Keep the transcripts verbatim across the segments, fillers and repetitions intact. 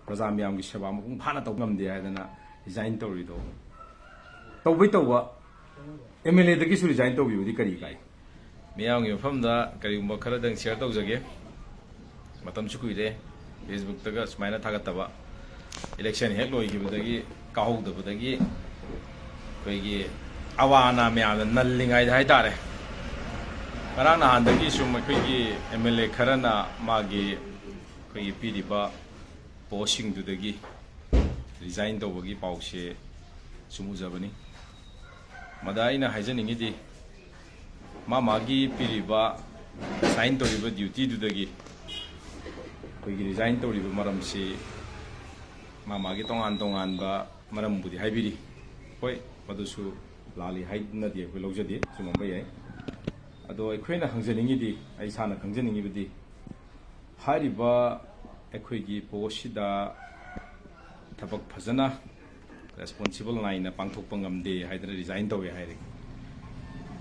ꯄ꯭ꯔꯖꯥ ꯃꯤꯌꯥꯝꯒꯤ ꯁꯦꯕꯥ ꯃꯄꯨꯡ ꯐꯥꯅ ꯇꯧꯕ ꯉꯝꯗꯦ ꯍꯥꯏꯗꯅ ꯔꯤꯖꯥꯏꯟ ꯇꯧꯔꯤꯗꯣ, ꯇꯧꯕꯩ ꯇꯧꯕ, ꯑꯦꯝ ꯑꯦꯜ ꯑꯦꯗꯒꯤꯁꯨ ꯔꯤꯖꯥꯏꯟ ꯇꯧꯕꯤꯕꯗꯤ ꯀꯔꯤ ꯀꯥꯏ? ꯃꯤꯌꯥꯝꯒꯤ ꯃꯐꯝꯗ ꯀꯔꯤꯒꯨꯝꯕ ꯈꯔꯗꯪ ꯁꯤꯌꯔ ꯇꯧꯖꯒꯦ꯫ ꯃꯇꯝꯁꯨ ꯀꯨꯏꯔꯦ ꯐꯦꯁꯕꯨꯛꯇꯒ ꯁꯨꯃꯥꯏꯅ ꯊꯥꯒꯠꯇꯕ꯫ ꯏꯂꯦꯛꯁꯟ ꯍꯦꯛ ꯂꯣꯏꯈꯤꯕꯗꯒꯤ, ꯀꯥꯍꯧꯗꯕꯗꯒꯤ ꯑꯩꯈꯣꯏꯒꯤ ꯑꯋꯥ ꯑꯅꯥ ꯃꯌꯥꯝꯅ ꯅꯜꯂꯤꯉꯩꯗ ꯍꯥꯏꯇꯥꯔꯦ, ꯉꯔꯥꯡ ꯅꯍꯥꯟꯗꯒꯤ ꯁꯨꯝ ꯑꯩꯈꯣꯏꯒꯤ ꯑꯦꯝ ꯑꯦꯜ ꯑꯦ ꯈꯔꯅ ꯃꯥꯒꯤ ꯑꯩꯈꯣꯏꯒꯤ ꯄꯤꯔꯤꯕ ꯄꯣꯁꯁꯤꯡꯗꯨꯗꯒꯤ ꯔꯤꯖꯥꯏꯟ ꯇꯧꯕꯒꯤ ꯄꯥꯎꯁꯦ ꯁꯨꯝ ꯎꯖꯕꯅꯤ꯫ ꯃꯗ ꯑꯩꯅ ꯍꯥꯏꯖꯅꯤꯡꯉꯤꯗꯤ, ꯃꯥ ꯃꯥꯒꯤ ꯄꯤꯔꯤꯕ, ꯁꯥꯏꯟ ꯇꯧꯔꯤꯕ ꯗ꯭ꯌꯨꯇꯤꯗꯨꯗꯒꯤ ꯑꯩꯈꯣꯏꯒꯤ ꯔꯤꯖꯥꯏꯟ ꯇꯧꯔꯤꯕ ꯃꯔꯝꯁꯤ ꯃꯥ ꯃꯥꯒꯤ ꯇꯣꯉꯥꯟ ꯇꯣꯉꯥꯟꯕ ꯃꯔꯝꯕꯨꯗꯤ ꯍꯥꯏꯕꯤꯔꯤ꯫ ꯍꯣꯏ, ꯃꯗꯨꯁꯨ ꯂꯥꯜꯂꯤ ꯍꯥꯏꯅꯗꯤ ꯑꯩꯈꯣꯏ ꯂꯧꯖꯗꯦ, ꯆꯨꯝꯃꯝꯕ ꯌꯥꯏ꯫ ꯑꯗꯣ ꯑꯩꯈꯣꯏꯅ ꯍꯪꯖꯅꯤꯡꯉꯤꯗꯤ, ꯑꯩ ꯏꯁꯥꯅ ꯈꯪꯖꯅꯤꯡꯉꯤꯕꯗꯤ, ꯍꯥꯏꯔꯤꯕ ꯑꯩꯈꯣꯏꯒꯤ ꯄꯣꯁꯁꯤꯗ ꯊꯕꯛ ꯐꯖꯅ ꯔꯦꯁꯄꯣꯟꯁꯤꯕꯜ ꯅꯥꯏꯅ ꯄꯥꯡꯊꯣꯛꯄ ꯉꯝꯗꯦ ꯍꯥꯏꯗꯅ ꯔꯤꯖꯥꯏꯟ ꯇꯧꯋꯦ ꯍꯥꯏꯔꯦ꯫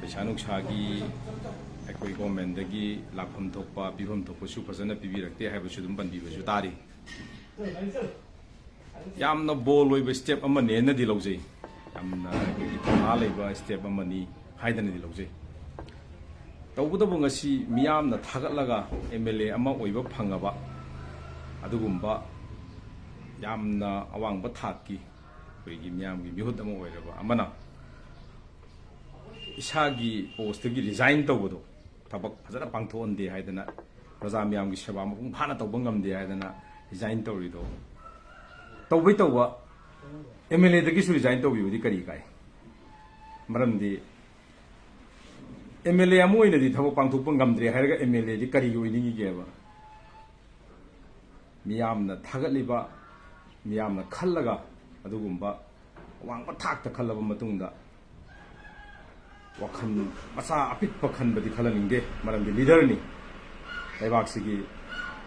ꯄꯩꯁꯥ ꯅꯨꯡꯁꯥꯒꯤ, ꯑꯩꯈꯣꯏ ꯒꯣꯔꯃꯦꯟꯗꯒꯤ ꯂꯥꯛꯐꯝ ꯊꯣꯛꯄ, ꯄꯤꯐꯝ ꯊꯣꯛꯄꯁꯨ ꯐꯖꯅ ꯄꯤꯕꯤꯔꯛꯇꯦ ꯍꯥꯏꯕꯁꯨ ꯑꯗꯨꯝ ꯄꯟꯕꯤꯕꯁꯨ ꯇꯥꯔꯤ꯫ ꯌꯥꯝꯅ ꯕꯣꯜ ꯑꯣꯏꯕ ꯁ꯭ꯇꯦꯞ ꯑꯃꯅꯦꯅꯗꯤ ꯂꯧꯖꯩ, ꯌꯥꯝꯅ ꯑꯩꯈꯣꯏꯒꯤ ꯊꯧꯅꯥ ꯂꯩꯕ ꯁ꯭ꯇꯦꯞ ꯑꯃꯅꯤ ꯍꯥꯏꯗꯅꯗꯤ ꯂꯧꯖꯩ꯫ ꯇꯧꯕꯇꯕꯨ ꯉꯁꯤ ꯃꯤꯌꯥꯝꯅ ꯊꯥꯒꯠꯂꯒ ꯑꯦꯝ ꯑꯦꯜ ꯑꯦ ꯑꯃ ꯑꯣꯏꯕ ꯐꯪꯉꯕ ꯑꯗꯨꯒꯨꯝꯕ ꯌꯥꯝꯅ ꯑꯋꯥꯡꯕ ꯊꯥꯛꯀꯤ ꯑꯩꯈꯣꯏꯒꯤ ꯃꯤꯌꯥꯝꯒꯤ ꯃꯤꯍꯨꯠ ꯑꯃ ꯑꯣꯏꯔꯕ ꯑꯃꯅ ꯏꯁꯥꯒꯤ ꯄꯣꯁꯇꯒꯤ ꯔꯤꯖꯥꯏꯟ ꯇꯧꯕꯗꯣ, ꯊꯕꯛ ꯐꯖꯅ ꯄꯥꯡꯊꯣꯛꯍꯟꯗꯦ ꯍꯥꯏꯗꯅ, ꯄ꯭ꯔꯖꯥ ꯃꯤꯌꯥꯝꯒꯤ ꯁꯦꯕꯥ ꯃꯄꯨꯡ ꯐꯥꯅ ꯇꯧꯕ ꯉꯝꯗꯦ ꯍꯥꯏꯗꯅ ꯔꯤꯖꯥꯏꯟ ꯇꯧꯔꯤꯗꯣ, ꯇꯧꯕꯩ ꯇꯧꯕ, ꯑꯦꯝ ꯑꯦꯜ ꯑꯦꯗꯒꯤꯁꯨ ꯔꯤꯖꯥꯏꯟ ꯇꯧꯕꯤꯕꯗꯤ ꯀꯔꯤ ꯀꯥꯏ? ꯃꯔꯝꯗꯤ ꯑꯦꯝ ꯑꯦꯜ ꯑꯦ ꯑꯃ ꯑꯣꯏꯅꯗꯤ ꯊꯕꯛ ꯄꯥꯡꯊꯣꯛꯄ ꯉꯝꯗ꯭ꯔꯦ ꯍꯥꯏꯔꯒ ꯑꯦꯝ ꯑꯦꯜ ꯑꯦꯗꯤ ꯀꯔꯤꯒꯤ ꯑꯣꯏꯅꯤꯡꯉꯤꯒꯦꯕ? ꯃꯤꯌꯥꯝꯅ ꯊꯥꯒꯠꯂꯤꯕ, ꯃꯤꯌꯥꯝꯅ ꯈꯜꯂꯒ, ꯑꯗꯨꯒꯨꯝꯕ ꯑꯋꯥꯡꯕ ꯊꯥꯛꯇ ꯈꯜꯂꯕ ꯃꯇꯨꯡꯗ, ꯋꯥꯈꯜ ꯃꯆꯥ ꯑꯄꯤꯛꯄ ꯈꯟꯕꯗꯤ ꯈꯜꯍꯟꯅꯤꯡꯗꯦ, ꯃꯔꯝꯗꯤ ꯂꯤꯗꯔꯅꯤ, ꯂꯩꯕꯥꯛꯁꯤꯒꯤ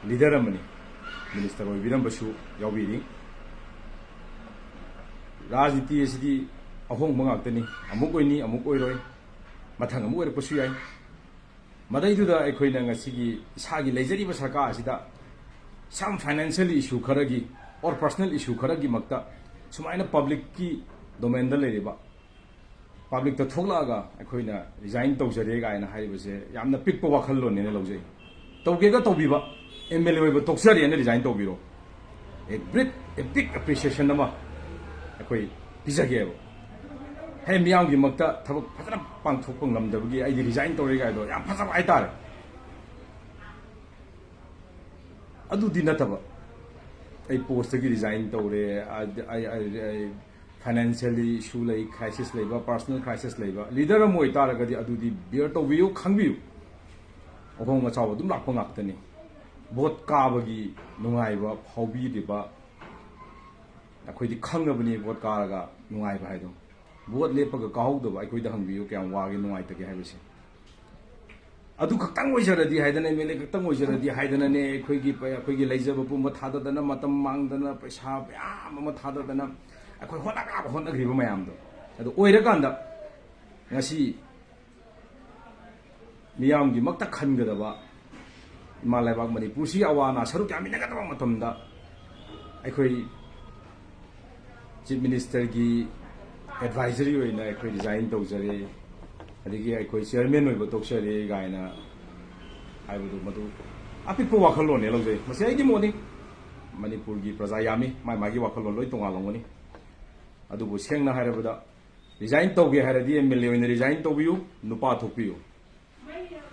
ꯂꯤꯗꯔ ꯑꯃꯅꯤ, ꯃꯤꯅꯤꯁꯇꯔ ꯑꯣꯏꯕꯤꯔꯝꯕꯁꯨ ꯌꯥꯎꯕꯤꯔꯤ꯫ ꯔꯥꯖꯅꯤꯇꯤ ꯑꯁꯤꯗꯤ ꯑꯍꯣꯡꯕ ꯉꯥꯛꯇꯅꯤ, ꯑꯃꯨꯛ ꯑꯣꯏꯅꯤ, ꯑꯃꯨꯛ ꯑꯣꯏꯔꯣꯏ, ꯃꯊꯪ ꯑꯃꯨꯛ ꯑꯣꯏꯔꯛꯄꯁꯨ ꯌꯥꯏ꯫ ꯃꯗꯩꯗꯨꯗ ꯑꯩꯈꯣꯏꯅ ꯉꯁꯤꯒꯤ ꯏꯁꯥꯒꯤ ꯂꯩꯖꯔꯤꯕ ꯁꯔꯀꯥꯔ ꯑꯁꯤꯗ some financial issue ꯈꯔꯒꯤ or personal issue ꯈꯔꯒꯤꯃꯛꯇ ꯁꯨꯃꯥꯏꯅ publicꯀꯤ domainꯗ ꯂꯩꯔꯤꯕ, publicꯇ ꯊꯣꯛꯂꯛꯑꯒ ꯑꯩꯈꯣꯏꯅ resign ꯇꯧꯖꯔꯦ ꯀꯥꯏꯅ ꯍꯥꯏꯔꯤꯕꯁꯦ ꯌꯥꯝꯅ ꯄꯤꯛꯄ ꯋꯥꯈꯜꯂꯣꯟꯅꯦꯅ ꯂꯧꯖꯩ꯫ ꯇꯧꯒꯦꯒ ꯇꯧꯕꯤꯕ, M L A ꯑꯣꯏꯕ ꯇꯣꯛꯆꯔꯦꯅ resign ꯇꯧꯕꯤꯔꯣ, a big, a big appreciation ꯑꯃ ꯑꯩꯈꯣꯏ ꯄꯤꯖꯒꯦꯕ꯫ ꯍꯦ, ꯃꯤꯌꯥꯝꯒꯤꯃꯛꯇ ꯊꯕꯛ ꯐꯖꯅ ꯄꯥꯡꯊꯣꯛꯄ ꯉꯝꯗꯕꯒꯤ ꯑꯩꯗꯤ resign ꯇꯧꯔꯦ ꯀꯥꯏꯗꯣ ꯌꯥꯝ ꯐꯖꯕ ꯍꯥꯏꯇꯥꯔꯦ꯫ ꯑꯗꯨꯗꯤ ꯅꯠꯇꯕ, ꯑꯩ postꯇꯒꯤ resign ꯇꯧꯔꯦ, ꯑꯗ-, ꯑꯩ, ꯑꯩ, ꯑꯩ financially issue ꯂꯩ, crisis ꯂꯩꯕ, personal crisis ꯂꯩꯕ leader ꯑꯃ ꯑꯣꯏꯇꯥꯔꯒꯗꯤ ꯑꯗꯨꯗꯤ bear ꯇꯧꯕꯤꯌꯨ, ꯈꯪꯕꯤꯌꯨ꯫ ꯑꯍꯣꯡ ꯑꯆꯥꯎꯕ ꯑꯗꯨꯝ ꯂꯥꯛꯄ ꯉꯥꯛꯇꯅꯤ꯫ Vote ꯀꯥꯕꯒꯤ ꯅꯨꯡꯉꯥꯏꯕ ꯐꯥꯎꯕꯤꯔꯤꯕ ꯑꯩꯈꯣꯏꯗꯤ ꯈꯪꯉꯕꯅꯤ, vote ꯀꯥꯔꯒ ꯅꯨꯡꯉꯥꯏꯕ ꯍꯥꯏꯗꯣ꯫ Vote ꯂꯦꯞꯄꯒ ꯀꯥꯍꯧꯗꯕ ꯑꯩꯈꯣꯏꯗ ꯍꯪꯕꯤꯌꯨ, ꯀꯌꯥꯝ ꯋꯥꯒꯦ, ꯅꯨꯡꯉꯥꯏꯇꯒꯦ ꯍꯥꯏꯕꯁꯦ꯫ ꯑꯗꯨ ꯈꯛꯇꯪ ꯑꯣꯏꯖꯔꯗꯤ ꯍꯥꯏꯗꯅ, M L A ꯈꯛꯇꯪ ꯑꯣꯏꯖꯔꯗꯤ ꯍꯥꯏꯗꯅꯅꯦ, ꯑꯩꯈꯣꯏꯒꯤ, ꯑꯩꯈꯣꯏꯒꯤ ꯂꯩꯖꯕ ꯄꯨꯝꯕ ꯊꯥꯗꯗꯅ, ꯃꯇꯝ ꯃꯥꯡꯗꯅ, ꯄꯩꯁꯥ ꯃꯌꯥꯝ ꯑꯃ ꯊꯥꯗꯗꯅ ꯑꯩꯈꯣꯏ ꯍꯣꯠꯅꯒ-, ꯍꯣꯠꯅꯈ꯭ꯔꯤꯕ ꯃꯌꯥꯝꯗꯣ꯫ ꯑꯗꯨ ꯑꯣꯏꯔꯀꯥꯟꯗ ꯉꯁꯤ ꯃꯤꯌꯥꯝꯒꯤꯃꯛꯇ ꯈꯟꯒꯗꯕ, ꯏꯃꯥ ꯂꯩꯕꯥꯛ ꯃꯅꯤꯄꯨꯔꯁꯤ ꯑꯋꯥ ꯑꯅꯥ ꯁꯔꯨꯛ ꯌꯥꯃꯤꯟꯅꯒꯗꯕ ꯃꯇꯝꯗ ꯑꯩꯈꯣꯏ Chief Ministerꯒꯤ advisory ꯑꯣꯏꯅ ꯑꯩꯈꯣꯏ resign ꯇꯧꯖꯔꯦ, ꯑꯗꯒꯤ ꯑꯩꯈꯣꯏ chairman ꯑꯣꯏꯕ ꯇꯣꯛꯆꯔꯦ ꯀꯥꯏꯅ ꯍꯥꯏꯕꯗꯨ, ꯃꯗꯨ ꯑꯄꯤꯛꯄ ꯋꯥꯈꯜꯂꯣꯟꯅꯦ ꯂꯧꯖꯩ꯫ ꯃꯁꯤ ꯑꯩꯒꯤ ꯃꯣꯠꯅꯤ꯫ ꯃꯅꯤꯄꯨꯔꯒꯤ ꯄ꯭ꯔꯖꯥ ꯌꯥꯝꯃꯤ, ꯃꯥꯏ ꯃꯥꯒꯤ ꯋꯥꯈꯜꯂꯣꯟ ꯂꯣꯏ ꯇꯣꯉꯥꯜꯂꯝꯒꯅꯤ꯫ ꯑꯗꯨꯕꯨ ꯁꯦꯡꯅ ꯍꯥꯏꯔꯕꯗ, resign ꯇꯧꯒꯦ ꯍꯥꯏꯔꯗꯤ M L A ꯑꯣꯏꯅ resign ꯇꯧꯕꯤꯌꯨ, ꯅꯨꯄꯥ ꯊꯣꯛꯄꯤꯌꯨ꯫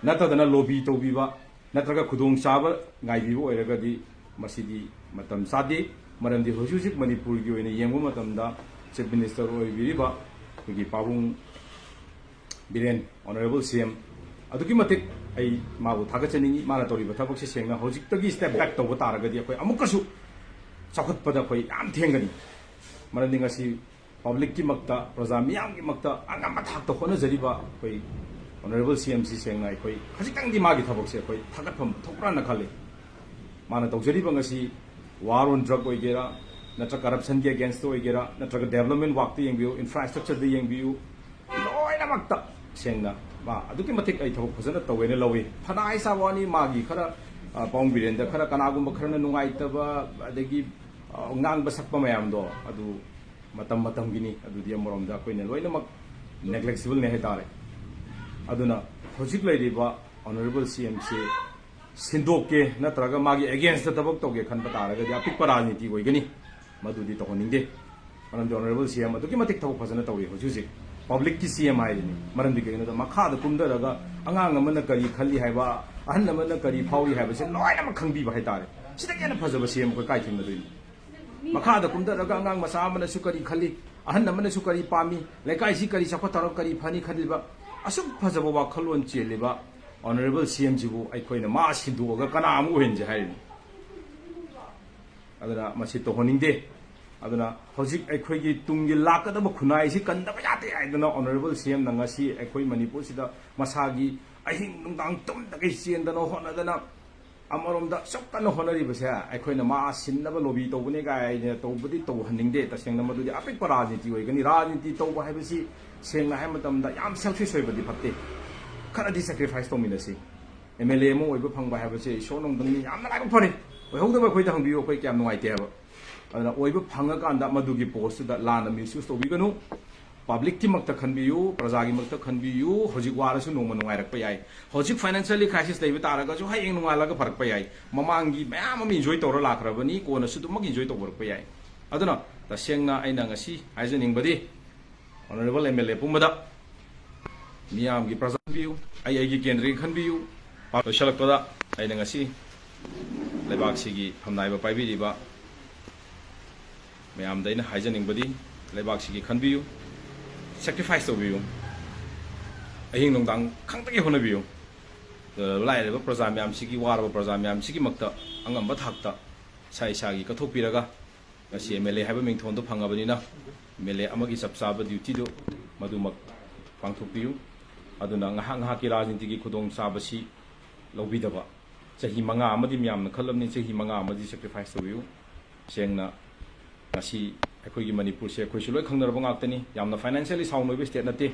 ꯅꯠꯇꯗꯅ lobby ꯇꯧꯕꯤꯕ ꯅꯠꯇ꯭ꯔꯒ ꯈꯨꯗꯣꯡꯆꯥꯕ ꯉꯥꯏꯕꯤꯕ ꯑꯣꯏꯔꯒꯗꯤ ꯃꯁꯤꯗꯤ ꯃꯇꯝ ꯆꯥꯗꯦ꯫ ꯃꯔꯝꯗꯤ ꯍꯧꯖꯤꯛ ꯍꯧꯖꯤꯛ ꯃꯅꯤꯄꯨꯔꯒꯤ ꯑꯣꯏꯅ ꯌꯦꯡꯕ ꯃꯇꯝꯗ Chief Minister ꯑꯣꯏꯕꯤꯔꯤꯕ ꯑꯩꯈꯣꯏꯒꯤ ꯄꯥꯕꯨꯡ ꯕꯤꯔꯦꯟ, Honourable C M, ꯑꯗꯨꯛꯀꯤ ꯃꯇꯤꯛ ꯑꯩ ꯃꯥꯕꯨ ꯊꯥꯒꯠꯆꯅꯤꯡꯏ꯫ ꯃꯥꯅ ꯇꯧꯔꯤꯕ ꯊꯕꯛꯁꯦ ꯁꯦꯡꯅ ꯍꯧꯖꯤꯛꯇꯒꯤ step back ꯇꯧꯕ ꯇꯥꯔꯒꯗꯤ ꯑꯩꯈꯣꯏ ꯑꯃꯨꯛꯀꯁꯨ ꯆꯥꯎꯈꯠꯄꯗ ꯑꯩꯈꯣꯏ ꯌꯥꯝ ꯊꯦꯡꯒꯅꯤ꯫ ꯃꯔꯝꯗꯤ ꯉꯁꯤ publicꯀꯤꯃꯛꯇ, ꯄ꯭ꯔꯖꯥ ꯃꯤꯌꯥꯝꯒꯤꯃꯛꯇ ꯑꯉꯝꯕ ꯊꯥꯛꯇ ꯍꯣꯠꯅꯖꯔꯤꯕ ꯑꯩꯈꯣꯏ Honourable C M ꯁꯤ ꯁꯦꯡꯅ ꯑꯩꯈꯣꯏ ꯈꯖꯤꯛꯇꯪꯗꯤ ꯃꯥꯒꯤ ꯊꯕꯛꯁꯦ ꯑꯩꯈꯣꯏ ꯊꯥꯒꯠꯐꯝ ꯊꯣꯛꯄ꯭ꯔꯥꯅ ꯈꯜꯂꯤ꯫ ꯃꯥꯅ ꯇꯧꯖꯔꯤꯕ ꯉꯁꯤ war on drug ꯑꯣꯏꯒꯦꯔꯥ, ꯅꯠꯇ꯭ꯔꯒ corruptionꯒꯤ againstꯇ ꯑꯣꯏꯒꯦꯔꯥ, ꯅꯠꯇ꯭ꯔꯒ development workꯇ ꯌꯦꯡꯕꯤꯌꯨ, infrastructureꯗ ꯌꯦꯡꯕꯤꯌꯨ, ꯂꯣꯏꯅꯃꯛꯇ ꯁꯦꯡꯅ ꯃꯥ ꯑꯗꯨꯛꯀꯤ ꯃꯇꯤꯛ ꯑꯩ ꯊꯕꯛ ꯐꯖꯅ ꯇꯧꯋꯦꯅ ꯂꯧꯏ꯫ ꯐꯅ ꯍꯥꯏ ꯁꯥꯕ ꯋꯥꯅꯤ, ꯃꯥꯒꯤ ꯈꯔ, ꯑ, ꯄꯥꯕꯨꯡ ꯕꯤꯔꯦꯟꯗ ꯈꯔ ꯀꯅꯥꯒꯨꯝꯕ ꯈꯔꯅ ꯅꯨꯡꯉꯥꯏꯇꯕ, ꯑꯗꯒꯤ ꯑ, ꯉꯥꯡꯕ ꯁꯛꯄ ꯃꯌꯥꯝꯗꯣ ꯑꯗꯨ ꯃꯇꯝ ꯃꯇꯝꯒꯤꯅꯤ꯫ ꯑꯗꯨꯗꯤ ꯑꯃꯔꯣꯝꯗ ꯑꯩꯈꯣꯏꯅ ꯂꯣꯏꯅꯃꯛ neglectable ꯅꯦ ꯍꯥꯏꯇꯥꯔꯦ꯫ ꯑꯗꯨꯅ ꯍꯧꯖꯤꯛ ꯂꯩꯔꯤꯕ Honourable C M ꯁꯤ ꯁꯤꯟꯗꯣꯛꯀꯦ ꯅꯠꯇ꯭ꯔꯒ ꯃꯥꯒꯤ against ꯊꯕꯛ ꯇꯧꯒꯦ ꯈꯟꯕ ꯇꯥꯔꯒꯗꯤ ꯑꯄꯤꯛꯄ ꯔꯥꯖꯅꯤꯇꯤ ꯑꯣꯏꯒꯅꯤ꯫ ꯃꯗꯨꯗꯤ ꯇꯧꯍꯟꯅꯤꯡꯗꯦ꯫ ꯃꯔꯝꯗꯤ Honourable C M ꯑꯗꯨꯛꯀꯤ ꯃꯇꯤꯛ ꯊꯕꯛ ꯐꯖꯅ ꯇꯧꯔꯤ ꯍꯧꯖꯤꯛ ꯍꯧꯖꯤꯛ꯫ Public ꯀꯤ C M ꯍꯥꯏꯔꯤꯅꯤ꯫ ꯃꯔꯝꯗꯤ ꯀꯩꯒꯤꯅꯣꯗ ꯃꯈꯥꯗ ꯀꯨꯝꯊꯔꯒ ꯑꯉꯥꯡ ꯑꯃꯅ ꯀꯔꯤ ꯈꯜꯂꯤ ꯍꯥꯏꯕ, ꯑꯍꯜ ꯑꯃꯅ ꯀꯔꯤ ꯐꯥꯎꯔꯤ ꯍꯥꯏꯕꯁꯦ ꯂꯣꯏꯅꯃꯛ ꯈꯪꯕꯤꯕ ꯍꯥꯏꯇꯥꯔꯦ꯫ ꯁꯤꯗꯒꯤ ꯍꯦꯟꯅ ꯐꯖꯕ C M ꯑꯩꯈꯣꯏ ꯀꯥꯏ ꯊꯦꯡꯅꯗꯣꯏꯅꯣ? ꯃꯈꯥꯗ ꯀꯨꯝꯊꯔꯒ ꯑꯉꯥꯡ ꯃꯆꯥ ꯑꯃꯅꯁꯨ ꯀꯔꯤ ꯈꯜꯂꯤ, ꯑꯍꯜ ꯑꯃꯅꯁꯨ ꯀꯔꯤ ꯄꯥꯝꯃꯤ, ꯂꯩꯀꯥꯏꯁꯤ ꯀꯔꯤ ꯆꯥꯎꯈꯠ ꯊꯧꯔꯥꯡ ꯀꯔꯤ ꯐꯅꯤ ꯈꯜꯂꯤꯕ, ꯑꯁꯨꯛ ꯐꯖꯕ ꯋꯥꯈꯜꯂꯣꯟ ꯆꯦꯜꯂꯤꯕ Honourable C M ꯁꯤꯕꯨ ꯑꯩꯈꯣꯏꯅ ꯃꯥ ꯁꯤꯟꯗꯣꯛꯑꯒ ꯀꯅꯥ ꯑꯃꯨꯛ ꯑꯣꯏꯍꯟꯁꯦ ꯍꯥꯏꯔꯤꯅꯣ? ꯑꯗꯨꯅ ꯃꯁꯤ ꯇꯧꯍꯟꯅꯤꯡꯗꯦ꯫ ꯑꯗꯨꯅ ꯍꯧꯖꯤꯛ ꯑꯩꯈꯣꯏꯒꯤ ꯇꯨꯡꯒꯤ ꯂꯥꯛꯀꯗꯕ ꯈꯨꯟꯅꯥꯏꯁꯤ ꯀꯟꯗꯕ ꯌꯥꯗꯦ ꯍꯥꯏꯗꯅ Honourable C M ꯅ ꯉꯁꯤ ꯑꯩꯈꯣꯏ ꯃꯅꯤꯄꯨꯔꯁꯤꯗ ꯃꯁꯥꯒꯤ ꯑꯍꯤꯡ ꯅꯨꯡꯗꯥꯡ ꯇꯨꯝꯗꯒꯩ ꯆꯦꯟꯗꯅ ꯍꯣꯠꯅꯗꯅ ꯑꯃꯔꯣꯝꯗ ꯑꯁꯨꯛ ꯀꯟꯅ ꯍꯣꯠꯅꯔꯤꯕꯁꯦ ꯑꯩꯈꯣꯏꯅ ꯃꯥ ꯁꯤꯟꯅꯕ lobby ꯇꯧꯕꯅꯦ ꯀꯥꯏꯅ ꯇꯧꯕꯗꯤ ꯇꯧꯍꯟꯅꯤꯡꯗꯦ꯫ ꯇꯁꯦꯡꯅ ꯃꯗꯨꯗꯤ ꯑꯄꯤꯛꯄ ꯔꯥꯖꯅꯤꯇꯤ ꯑꯣꯏꯒꯅꯤ꯫ ꯔꯥꯖꯅꯤꯇꯤ ꯇꯧꯕ ꯍꯥꯏꯕꯁꯤ ꯁꯦꯡꯅ ꯍꯥꯏꯕ ꯃꯇꯝꯗ ꯌꯥꯝ selfish ꯑꯣꯏꯕꯗꯤ ꯐꯠꯇꯦ꯫ ꯈꯔꯗꯤ sacrifice ꯇꯧꯃꯤꯟꯅꯁꯤ꯫ M L A ꯑꯃ ꯑꯣꯏꯕ ꯐꯪꯕ ꯍꯥꯏꯕꯁꯦ ꯏꯁꯣꯔ ꯅꯣꯡꯗꯝꯅꯤ꯫ ꯌꯥꯝꯅ ꯂꯥꯏꯕꯛ ꯐꯔꯦ꯫ ꯑꯣꯏꯍꯧꯗꯕ ꯑꯩꯈꯣꯏꯗ ꯍꯪꯕꯤꯌꯨ, ꯑꯩꯈꯣꯏ ꯀꯌꯥꯝ ꯅꯨꯡꯉꯥꯏꯇꯦ ꯍꯥꯏꯕ꯫ ꯑꯗꯨꯅ ꯑꯣꯏꯕ ꯐꯪꯉꯀꯥꯟꯗ ꯃꯗꯨꯒꯤ post ꯇꯨꯗ ꯂꯥꯟꯅ misuse ꯇꯧꯕꯤꯒꯅꯨ꯫ Public ꯀꯤꯃꯛꯇ ꯈꯟꯕꯤꯌꯨ, ꯄ꯭ꯔꯖꯥꯒꯤꯃꯛꯇ ꯈꯟꯕꯤꯌꯨ꯫ ꯍꯧꯖꯤꯛ ꯋꯥꯔꯁꯨ ꯅꯣꯡꯃ ꯅꯨꯡꯉꯥꯏꯔꯛꯄ ꯌꯥꯏ꯫ ꯍꯧꯖꯤꯛ financially crisis ꯂꯩꯕ ꯇꯥꯔꯒꯁꯨ ꯍꯌꯦꯡ ꯅꯣꯡꯉꯥꯜꯂꯒ ꯐꯔꯛꯄ ꯌꯥꯏ꯫ ꯃꯃꯥꯡꯒꯤ ꯃꯌꯥꯝ ꯑꯃ enjoy ꯇꯧꯔ ꯂꯥꯛꯈ꯭ꯔꯕꯅꯤ, ꯀꯣꯟꯅꯁꯨ ꯑꯗꯨꯃꯛ enjoy ꯇꯧꯕꯔꯛꯄ ꯌꯥꯏ꯫ ꯑꯗꯨꯅ ꯇꯁꯦꯡꯅ ꯑꯩꯅ ꯉꯁꯤ ꯍꯥꯏꯖꯅꯤꯡꯕꯗꯤ, Honourable M L A ꯄꯨꯝꯕꯗ ꯃꯤꯌꯥꯝꯒꯤ ꯄ꯭ꯔꯖꯥ ꯈꯟꯕꯤꯌꯨ, ꯑꯩ ꯑꯩꯒꯤ ꯀꯦꯟꯗ꯭ꯔꯒꯤ ꯈꯟꯕꯤꯌꯨ꯫ ꯂꯣꯏꯁꯤꯜꯂꯛꯄꯗ ꯑꯩꯅ ꯉꯁꯤ ꯂꯩꯕꯥꯛꯁꯤꯒꯤ ꯐꯝꯅꯥꯏꯕ ꯄꯥꯏꯕꯤꯔꯤꯕ ꯃꯌꯥꯝꯗ ꯑꯩꯅ ꯍꯥꯏꯖꯅꯤꯡꯕꯗꯤ, ꯂꯩꯕꯥꯛꯁꯤꯒꯤ ꯈꯟꯕꯤꯌꯨ, sacrifice ꯇꯧꯕꯤꯌꯨ, ꯑꯍꯤꯡ ꯅꯨꯡꯗꯥꯡ ꯈꯪꯗꯒꯩ ꯍꯣꯠꯅꯕꯤꯌꯨ꯫ ꯑ, ꯂꯥꯏꯔꯕ ꯄ꯭ꯔꯖꯥ ꯃꯌꯥꯝꯁꯤꯒꯤ, ꯋꯥꯔꯕ ꯄ꯭ꯔꯖꯥ ꯃꯌꯥꯝꯁꯤꯒꯤꯃꯛꯇ ꯑꯉꯝꯕ ꯊꯥꯛꯇ ꯏꯁꯥ ꯏꯁꯥꯒꯤ ꯀꯠꯊꯣꯛꯄꯤꯔꯒ, ꯉꯁꯤ M L A ꯍꯥꯏꯕ ꯃꯤꯡꯊꯣꯟꯗꯣ ꯐꯪꯉꯕꯅꯤꯅ, M L A ꯑꯃꯒꯤ ꯆꯞ ꯆꯥꯕ duty ꯗꯨ ꯃꯗꯨꯃꯛ ꯄꯥꯡꯊꯣꯛꯄꯤꯌꯨ꯫ ꯑꯗꯨꯅ ꯉꯥꯏꯍꯥꯛ ꯉꯥꯏꯍꯥꯛꯀꯤ ꯔꯥꯖꯅꯤꯇꯤꯒꯤ ꯈꯨꯗꯣꯡꯆꯥꯕꯁꯤ ꯂꯧꯕꯤꯗꯕ, ꯆꯍꯤ ꯃꯉꯥ ꯑꯃꯗꯤ ꯃꯤꯌꯥꯝꯅ ꯈꯜꯂꯕꯅꯤ, ꯆꯍꯤ ꯃꯉꯥ ꯑꯃꯗꯤ sacrifice ꯇꯧꯕꯤꯌꯨ꯫ ꯁꯦꯡꯅ ꯉꯁꯤ ꯑꯩꯈꯣꯏꯒꯤ ꯃꯅꯤꯄꯨꯔꯁꯦ ꯑꯩꯈꯣꯏꯁꯨ ꯂꯣꯏ ꯈꯪꯅꯔꯕ ꯉꯥꯛꯇꯅꯤ꯫ ꯌꯥꯝꯅ financially sound ꯑꯣꯏꯕ state ꯅꯠꯇꯦ꯫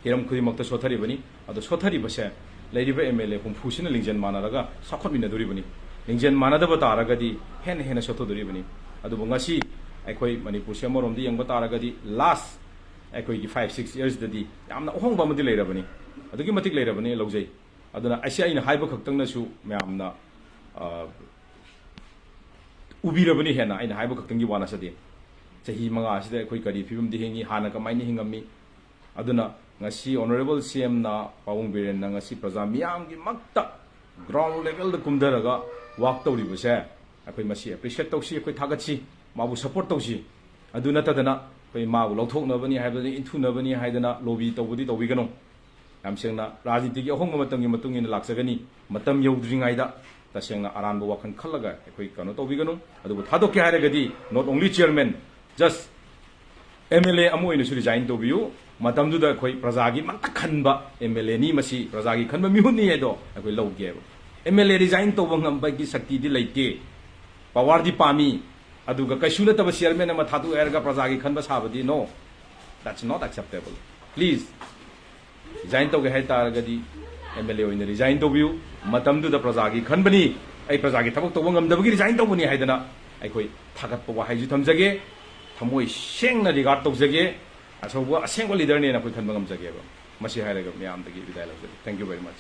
ꯍꯤꯔꯝ ꯈꯨꯗꯤꯡꯃꯛꯇ ꯁꯣꯠꯊꯔꯤꯕꯅꯤ꯫ ꯑꯗꯣ ꯁꯣꯠꯊꯔꯤꯕꯁꯦ ꯂꯩꯔꯤꯕ M L A ꯍꯨꯝꯐꯨꯁꯤꯅ ꯂꯤꯡꯖꯦꯜ ꯃꯥꯟꯅꯔꯒ ꯆꯥꯎꯈꯠꯃꯤꯟꯅꯗꯣꯔꯤꯕꯅꯤ꯫ ꯂꯤꯡꯖꯦꯜ ꯃꯥꯟꯅꯗꯕ ꯇꯥꯔꯒꯗꯤ ꯍꯦꯟꯅ ꯍꯦꯟꯅ ꯁꯣꯠꯊꯗꯣꯔꯤꯕꯅꯤ꯫ ꯑꯗꯨꯕꯨ ꯉꯁꯤ ꯑꯩꯈꯣꯏ ꯃꯅꯤꯄꯨꯔꯁꯦ ꯑꯃꯔꯣꯝꯗ ꯌꯦꯡꯕ ꯇꯥꯔꯒꯗꯤ last ꯑꯩꯈꯣꯏꯒꯤ five six yearsꯗꯗꯤ ꯌꯥꯝꯅ ꯑꯍꯣꯡꯕ ꯑꯃꯗꯤ ꯂꯩꯔꯕꯅꯤ, ꯑꯗꯨꯛꯀꯤ ꯃꯇꯤꯛ ꯂꯩꯔꯕꯅꯤ ꯂꯧꯖꯩ꯫ ꯑꯗꯨꯅ ꯑꯩꯁꯦ ꯑꯩꯅ ꯍꯥꯏꯕ ꯈꯛꯇꯪꯅꯁꯨ ꯃꯌꯥꯝꯅ ꯑ, ꯎꯕꯤꯔꯕꯅꯤ꯫ ꯍꯦꯟꯅ ꯑꯩꯅ ꯍꯥꯏꯕ ꯈꯛꯇꯪꯒꯤ ꯋꯥ ꯅꯠꯆꯗꯦ꯫ ꯆꯍꯤ ꯃꯉꯥ ꯑꯁꯤꯗ ꯑꯩꯈꯣꯏ ꯀꯔꯤ ꯐꯤꯕꯝꯗ ꯍꯤꯡꯉꯤ, ꯍꯥꯟꯅ ꯀꯃꯥꯏꯅ ꯍꯤꯡꯉꯝꯃꯤ, ꯑꯗꯨꯅ ꯉꯁꯤ Honourable CMꯅ, ꯄꯥꯕꯨꯡ ꯕꯤꯔꯦꯟꯅ ꯉꯁꯤ ꯄ꯭ꯔꯖꯥ ꯃꯤꯌꯥꯝꯒꯤꯃꯛꯇ ground levelꯗ ꯀꯨꯝꯊꯔꯒ work ꯇꯧꯔꯤꯕꯁꯦ ꯑꯩꯈꯣꯏ ꯃꯁꯤ appreciate ꯇꯧꯁꯤ, ꯑꯩꯈꯣꯏ ꯊꯥꯒꯠꯁꯤ, ꯃꯥꯕꯨ support ꯇꯧꯁꯤ꯫ ꯑꯗꯨ ꯅꯠꯇꯗꯅ ꯑꯩꯈꯣꯏ ꯃꯥꯕꯨ ꯂꯧꯊꯣꯛꯅꯕꯅꯤ ꯍꯥꯏꯕꯗ, ꯏꯟꯊꯨꯅꯕꯅꯤ ꯍꯥꯏꯗꯅ lobby ꯇꯧꯕꯗꯤ ꯇꯧꯕꯤꯒꯅꯨ꯫ ꯌꯥꯝ ꯁꯦꯡꯅ, ꯔꯥꯖꯅꯤꯇꯤꯒꯤ ꯑꯍꯣꯡꯕ ꯃꯇꯝꯒꯤ ꯃꯇꯨꯡ ꯏꯟꯅ ꯂꯥꯛꯆꯒꯅꯤ꯫ ꯃꯇꯝ ꯌꯧꯗ꯭ꯔꯤꯉꯩꯗ ꯇꯁꯦꯡꯅ ꯑꯔꯥꯟꯕ ꯋꯥꯈꯜ ꯈꯜꯂꯒ ꯑꯩꯈꯣꯏ ꯀꯩꯅꯣ ꯇꯧꯕꯤꯒꯅꯨ꯫ ꯑꯗꯨꯕꯨ ꯊꯥꯗꯣꯛꯀꯦ ꯍꯥꯏꯔꯒꯗꯤ not only chairman, just MLA ꯑꯃ ꯑꯣꯏꯅꯁꯨ resign ꯇꯧꯕꯤꯌꯨ꯫ ꯃꯇꯝꯗꯨꯗ ꯑꯩꯈꯣꯏ ꯄ꯭ꯔꯖꯥꯒꯤꯃꯛꯇ ꯈꯟꯕ MLAꯅꯤ, ꯃꯁꯤ ꯄ꯭ꯔꯖꯥꯒꯤ ꯈꯟꯕ ꯃꯤꯍꯨꯠꯅꯤ ꯍꯥꯏꯗꯣ ꯑꯩꯈꯣꯏ ꯂꯧꯒꯦꯕ꯫ MLA resign ꯇꯧꯕ ꯉꯝꯕꯒꯤ ꯁꯛꯇꯤꯗꯤ ꯂꯩꯇꯦ, powerꯗꯤ ꯄꯥꯝꯃꯤ, ꯑꯗꯨꯒ ꯀꯩꯁꯨ ꯅꯠꯇꯕ chairman ꯑꯃ ꯊꯥꯗꯣꯛꯑꯦ ꯍꯥꯏꯔꯒ ꯄ꯭ꯔꯖꯥꯒꯤ ꯈꯟꯕ ꯁꯥꯕꯗꯤ no, that's not acceptable. Please, resign ꯇꯧꯒꯦ ꯍꯥꯏ ꯇꯥꯔꯒꯗꯤ MLA ꯑꯣꯏꯅ resign ꯇꯧꯕꯤꯌꯨ꯫ ꯃꯇꯝꯗꯨꯗ ꯄ꯭ꯔꯖꯥꯒꯤ ꯈꯟꯕꯅꯤ, ꯑꯩ ꯄ꯭ꯔꯖꯥꯒꯤ ꯊꯕꯛ ꯇꯧꯕ ꯉꯝꯗꯕꯒꯤ resign ꯇꯧꯕꯅꯤ ꯍꯥꯏꯗꯅ ꯑꯩꯈꯣꯏ ꯊꯥꯒꯠꯄ ꯋꯥꯍꯩꯁꯨ ꯊꯝꯖꯒꯦ꯫ ꯊꯃꯣꯏ ꯁꯦꯡꯅ regard ꯇꯧꯖꯒꯦ꯫ ꯑꯆꯧꯕ ꯑꯁꯦꯡꯕ leaderꯅꯦꯅ ꯑꯩꯈꯣꯏ ꯈꯟꯕ ꯉꯝꯖꯒꯦꯕ꯫ ꯃꯁꯤ ꯍꯥꯏꯔꯒ ꯃꯌꯥꯝꯗꯒꯤ ꯕꯤꯗꯥꯏ ꯂꯧꯖꯒꯦ꯫ Thank you very much꯫